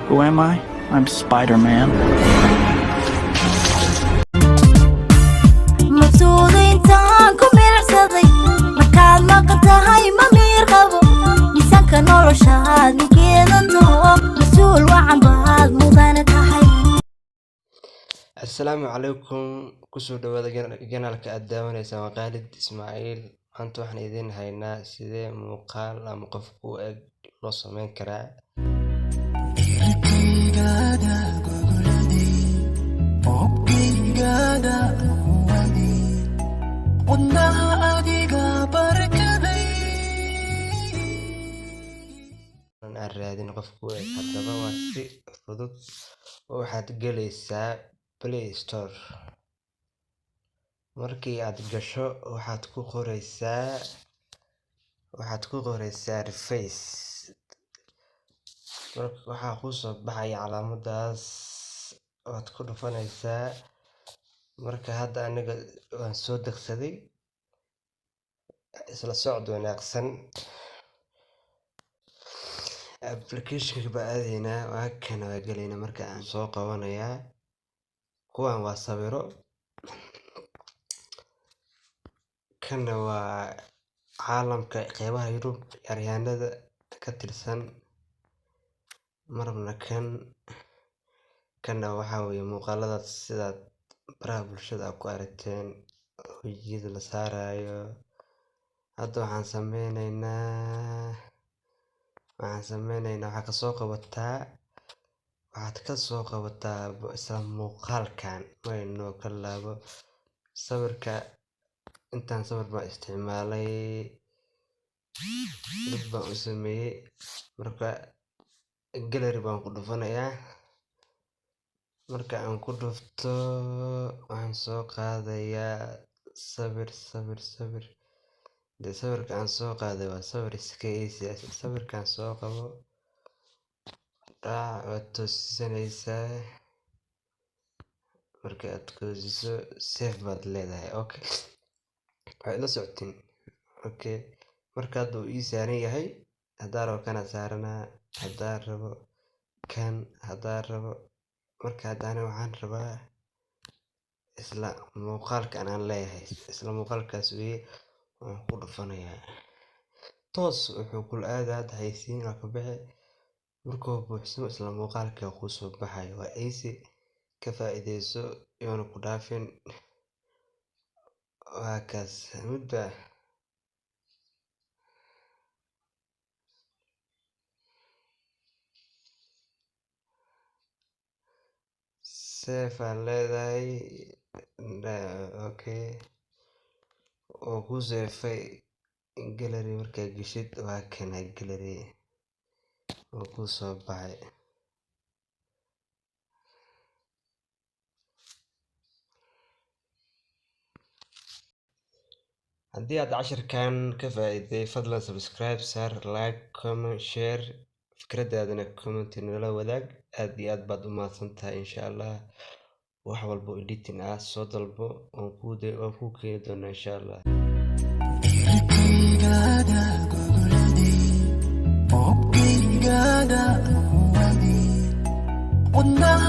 Who am I? I'm Spider-Man. Mabsuudiintaan ku milicsaday markaad maqan tahay, ma miir qabo. Miisaanka noloshaad ninkeeda taho, mas-uul wacan baad mudane tahay. Assalaamu calaykum, kusoo dhawaada channelka aad daawaneysaan, waa Khaalid Ismaaciil. Maanta waxaan idiin haynaa sidee muuqaal ama qof u eg loo sameyn karaa. Erkaygada gogoladay, hubkaygada huwaday, wadnaha adiga barkaday. Aan raadin qof ku eg. Haddaba waa si fudud oo waxaad galaysaa Play Store. Markii aad gasho, waxaad ku qoreysaa Reface. Waxaa kusoo baxaya calaamadaas, waad ku dhufanaysaa. Marka hadda aniga waan soo degsaday. Isla socod wanaagsan. Application baa aadaynaa, waa kana, waa galaynaa. Marka aan soo qabanayaa, kuwan waa sawiro, kana waa caalamka qeybaha Yurub ciyaaryahanada ka tirsan, marna kan kana waxaa weeye muuqaaladaas sidaad baraha bulshada aad ku aragteen, wejiyada la saarayo. Hadda waxaan sameyneynaa, waxaad kasoo qabataa isla muuqaalkan wayno ka laabo sawirka. Intaan sawir baan isticmaalay, dad baan u sameeyey. Marka gallery baan ku dhufanayaa. Marka aan ku dhufto, waxaan soo qaadayaa sawir, sawir, sawir. Dee sawirka aan soo qaaday waa sawir iska easy ah. Sawirkaan soo qabo, dhaac, waad toosisanaysaa. Marka aad toosiso, save baad leedahay. Okay, waxaad ila socotiin. Okay, marka hadda uu ii saaran yahay. Haddaan rabo kana saaranaa, haddaan rabo kan, haddaan rabo. Marka hadda aniga waxaan rabaa isla muuqaalkan aan leeyahay, isla muuqaalkaas weye. Waan ku dhufanayaa, toos wuxuu kula aadaa. Hadda xayeysiin waa ka bixi. Markuu buuxsamo, isla muuqaalka kuusoo baxayo. Waa easy, ka faa'iideyso, yoona ku dhaafin. Waa kaas mudda. Save aad leedahay. Okay, oo ku save gallery. Markaa geshid, waa kana gallery oo kusoo baxay. Haddii aad cashirkan ka faa'iiday, fadlan subscribe saar, like, comment, share, fikradaadana comment nala wadaag. Aad iyo aad baad u mahadsan tahay. Insha Allah wax walbo editing ah soo dalbo, waan kuu keeni doonaa, insha Allah. Erkaygada gogoladay, hubkaygada huwaday, wadnaha.